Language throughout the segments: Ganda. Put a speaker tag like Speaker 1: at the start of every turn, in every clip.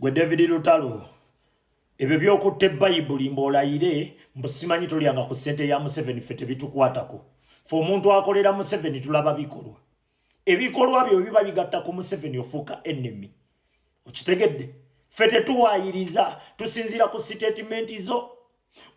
Speaker 1: Gwe David Lutalo, ebyo by'okutta Bayibuli mb'olayire mbu simanyi tolyanga ku ssente ya Museveni, ffe tebitukwatako. Fe omuntu akolera Museveni tulaba bikolwa. Ebikolwa byo biba bigatta ku Museveni, ofuuka enemy. Okitegedde? Ffe tetuwaayiriza, tusinziira ku sitatimenti zo.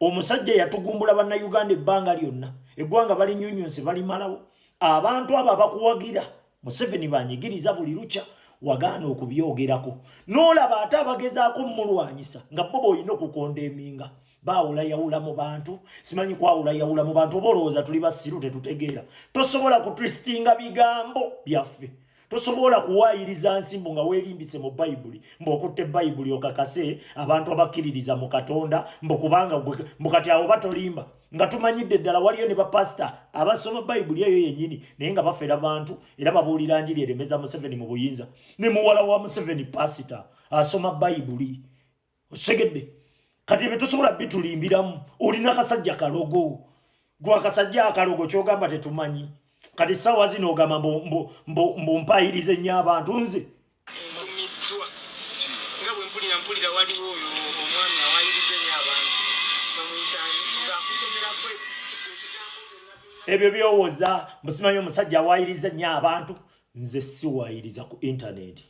Speaker 1: Omusajja yatugumbula Bannayuganda ebbanga lyonna, eggwanga balinyunyunse, balimalawo. Abantu abo abakuwagira Museveni banyigiriza buli lukya, wagaana okubyogerako. N'olaba ate abagezaako mumulwanyisa nga bo boolina okukondeminga, baawulayawula mu bantu, simanyi kwawulayawula mu bantu. Oba olowooza tuli basiru tetutegeera? Tosobola kutwistinga bigambo byaffe, tosobola kuwaayiriza nsimbu nga weerimbise mu Bayibuli, mbw'okutte Bayibuli okakase abantu abakkiririza mu Katonda mbu kubanga mbu kati awo batolimba, nga tumanyidde ddala waliyo ne bapasita abasoma Bayibuli eyo yennyini, naye nga bafera bantu era babuulira njiri eremeza Museveni mu buyinza. Ne muwala wa Museveni pasita asoma Bayibuli. Osegedde? Kati ebyo tosobola bitulimbiramu. Olina kasajja kalogo, gwe akasajja akalogo kyogamba tetumanyi. Kati saawa zino ogamba mbu mpayirize nnyo abantu nze.
Speaker 2: Ntumiddwa nga bwe mpulira, mpulira waliwo oyo omwami awayiriza ennyo abantu, bamuyitaani, ng'akusomerako ebigambo byonna byonna.
Speaker 1: Ebyo byowoza musimanyi omusajja awayiriza nnyo abantu. Nze siwayiriza ku intaneti.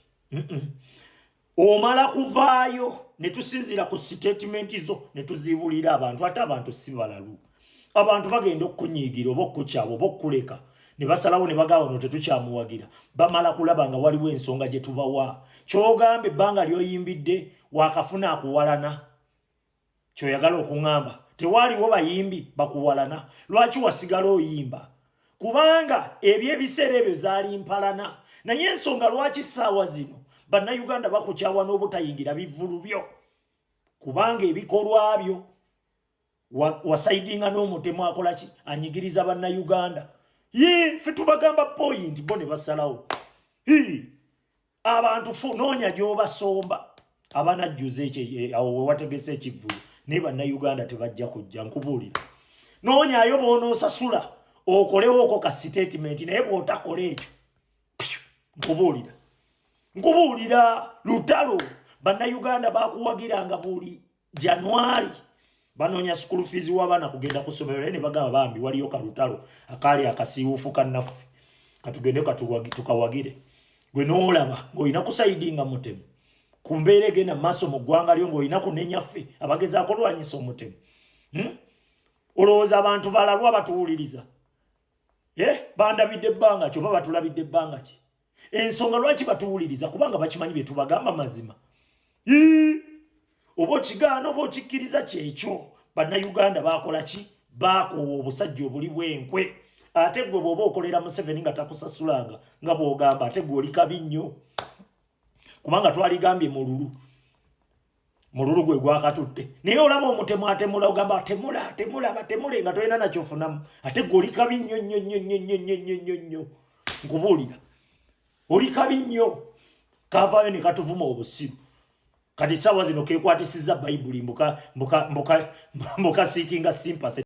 Speaker 1: Omala kuvaayo ne tusinziira ku sitatimenti zo ne tuzibuulira abantu. Ate abantu si balalu. Abantu bagenda okukunyiigira oba okukukyawa oba okukuleka ne basalawo ne bagamba no tetukyamuwagira. Bamala kulaba nga waliwo ensonga gye tubawa. Kyogamba ebbanga ly'oyimbidde wakafuna akuwalana, kyoyagala okuŋŋamba tewaaliwo bayimbi bakuwalana? Lwaki wasigala oyimba? Kubanga ebyebiseera ebyo zaali mpalana. Naye ensonga lwaki ssaawa zino Bannayuganda bakukyawa n'obutayingira bivvulu byo, kubanga ebikolwa byo wasaidinga n'omutemu akola ki? Anyigiriza Bannayuganda. Ye ffe tubagamba point, bo ne basalawo. Hii, abantu fu noonya gy'obasomba abanajjuza ekyo awo we wategese ekivvulu, naye Bannayuganda tebajja kujja. Nkubuulira, noonyaayo bw'onoosasula okolewooko ka statement, naye bw'otakola ekyo, pyu, nkubuulira, nkubuulira Lutalo, Bannayuganda bakuwagiranga buli January banoonya school fees w'abaana kugenda ku ssomero, naye ne bagamba bambi waliyo kalutalo akaali akasiiwuufu kannaffe, katugende tukawagire. Gwe n'olaba ng'olina kusayidinga mutemu ku mbeera egenda mu maaso mu ggwanga lyo, ng'olina kunenya ffe abagezaako lwanyisa omutemu, Olowooza abantu balalwa batuwuliriza? Eh, bandabidde ebbanga ki oba batulabidde ebbanga ki? Ensonga lwaki batuwuliriza, kubanga bakimanyi bye tubagamba mazima. Ii! Oba okigaana oba okikkiriza, kyekyo. Bannayuganda bakola ki? Baakoowa obusajja obuli bw'enkwe. Ate gwe bw'oba okolera Museveni nga takusasulanga nga bw'ogamba, ate gwe oli kabi nnyo, kubanga twaligambye mululu mululu gwe gwakatutte. Naye olaba omutemu atemula, ogamba atemula, atemula, batemule nga tolina nakyofunamu. Ate gwe oli kabi nnyo nnyo nnyo nnyo nnyo nnyo nnyo nnyo nnyo. Nkubuulira, oli kabi nnyo. Kavaayo ne katuvuma obusiru. Kati saawa zino kekwatisiza Bayibuli mbuka mbuka mbuka mbuka seekinga sympathy.